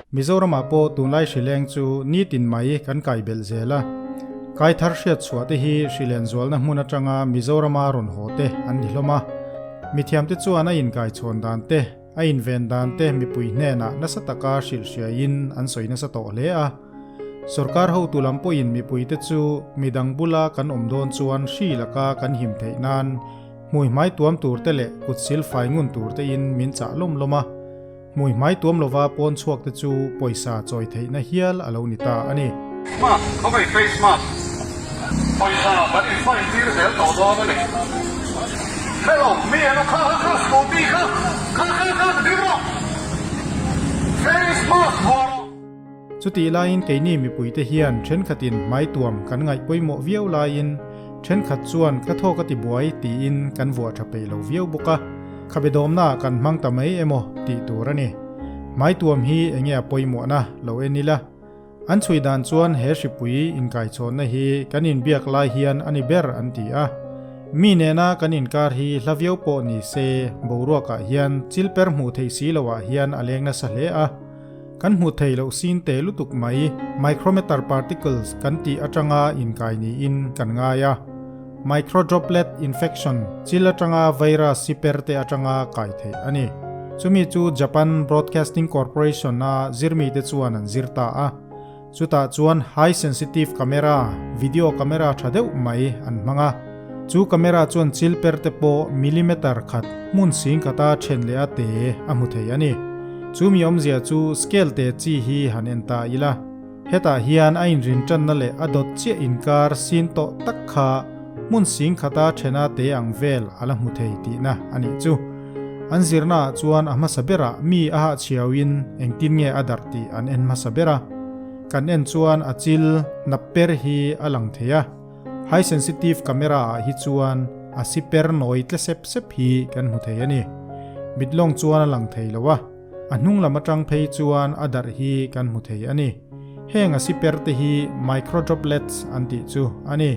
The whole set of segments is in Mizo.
Mizoramah pawh tunlai hrileng chu nitin mai kan kai belh zel a. Kai thar hriat chhuah te hi hrilen zualna hmun atanga Mizorama rawn haw te an ni hlawm a. Mithiamte chuan a inkaichhawn dan te, a inven dan te mipui hnenah nasa taka hrilh hriaiin an sawi nasa tawh hle a. Sorkar hotu lam pawhin mipuite chu midang bula kan awm dawn chuan hri laka kan him theih nan hmui hmai tuam tur te leh kut sil fai ngun tur tein min chah lawm lawm a. Hmui hmai tuam lova pawn chhuak te chu pawisa chawi theihna hial a lo ni ta a ni. Mask, khawvei face mask, pawisa kan in fine tir zel tawh dawn a ni. Hello, mi emaw kha kha kha scooty kha kha kha kha ding rawh, face mask vuah rawh. Chutih laiin keini mipuite hian thenkhatin hmai tuam kan ngaih pawimawh viau laiin thenkhat chuan ka thawk a ti buai tiin kan vuah tha peih lo viau bawk a, khabe dawmnaah kan hmang ta mai emaw tih tur a ni. Hmai tuam hi enge a pawimawhna lo en ila. An chhui dan chuan he hripui inkaichhawnna hi kan inbiak lai hian a ni ber an ti a. Mi nena kan inkar hi hla viau pawh ni se boruakah hian chil per hmuh theih si loah hian a leng nasa hle a. Kan hmuh theih loh sin te lutuk mai, micrometer particles kan tih atanga inkai niin kan ngai a. Microdroplet infection, chil atanga virus si per te atanga kai theih a ni. Chumi chu Japan Broadcasting Corporation a zirmite chuan an zir ta a. Chutah chuan high sensitive camera, video camera tha deuh mai an hmang a. Chu camera chuan chil per te pawh millimeter khat hmun sing khata then leh a te a hmu thei a ni. Chu mi awmzia chu scale te chi hi han en ta ila. Hetah hian a inrin tanna leh a dawt chiah inkar sin tawh tak kha hmun sing khata thena te ang vel a la hmu thei tihna a nih chu. An zirnaah chuan a hmasa berah mi a hahchhiauin engtin nge a darh tih an en hmasa ber a. Kan en chuan a chil nap per hi a lang thei a. High sensitive camera ah hi chuan a si per nawi tle sep sep hi kan hmu thei a ni. Mit lawng chuan a lang thei lo a, a hnung lam atang phei chuan a darh hi kan hmu thei a ni. Heng a si per te hi micro droplets an tih chu a ni.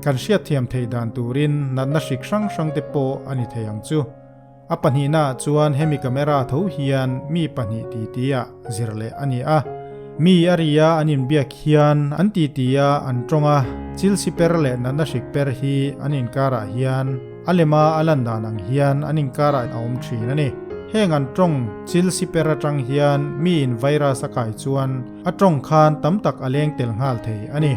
Kan hriatthiam theih dan turin natna hrik hrang hrang te pawh a ni thei ang chu. A pahnihnaah chuan hemi camera tho hian mi pahnih titi ah zir leh a ni a. Mi a ri a an inbiak hian an titi a an tawng a, chil si per leh natna hrik per hi an inkarah hian a lema a lan dan ang hian an inkarah a awm thin a ni. Heng an tawng chil si per atang hian mi in virus a kai chuan a tawng khan tam tak a leng tel nghal thei a ni.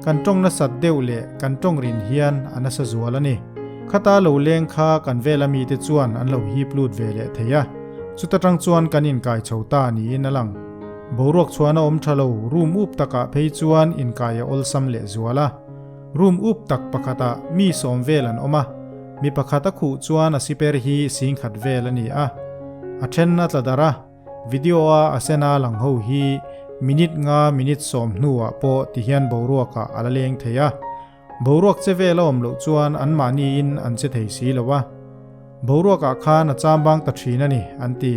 Kan tawng nasat deuh leh kan tawng rin hian a nasa zual a ni. Khata lo leng kha kan vela mite chuan an lo hip lut ve leh thei a, chuta tang chuan kan inkai chho ta niin a lang. Boruak chhuan a awm tha lo, room up takah phei chuan inkai a awlsam leh zual a. Room up tak pakhatah mi sawm vel an awm a, mi pakhat a khuh chuan a siper hi singkhat vel a ni a. A then a tla darh a, video a a sena lang ho hi minute nga minute sawm hnuah pawh tihian boruakah a la leng thei a. Boruak che vel a awm loh chuan anmahniin an che thei si lo a. Boruakah khan a chambang ta thin a ni, an ti.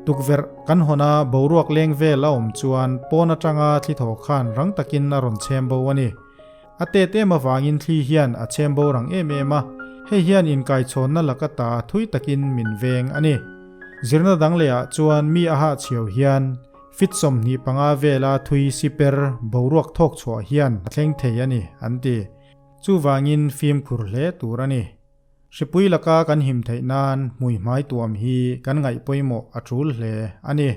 Tukverh kan hawn a boruak leng vel a awm chuan pawn atanga thli thaw khan rang takin a rawn chhem bo a ni. A tet em avangin thli hian a chhem bo rang em em a, hei hian inkaichhawnna laka ta thui takin min veng a ni. Zirna dang lehah chuan mi a hahchhiau hian Fit 25 vela thui siper boruak thawk chhuah hian a thleng thei a ni, an ti. Chuvangin fimkhur hle tur a ni. Hripui laka kan him theih nan hmui hmai tuam hi kan ngaih pawimawh a tul hle a ni.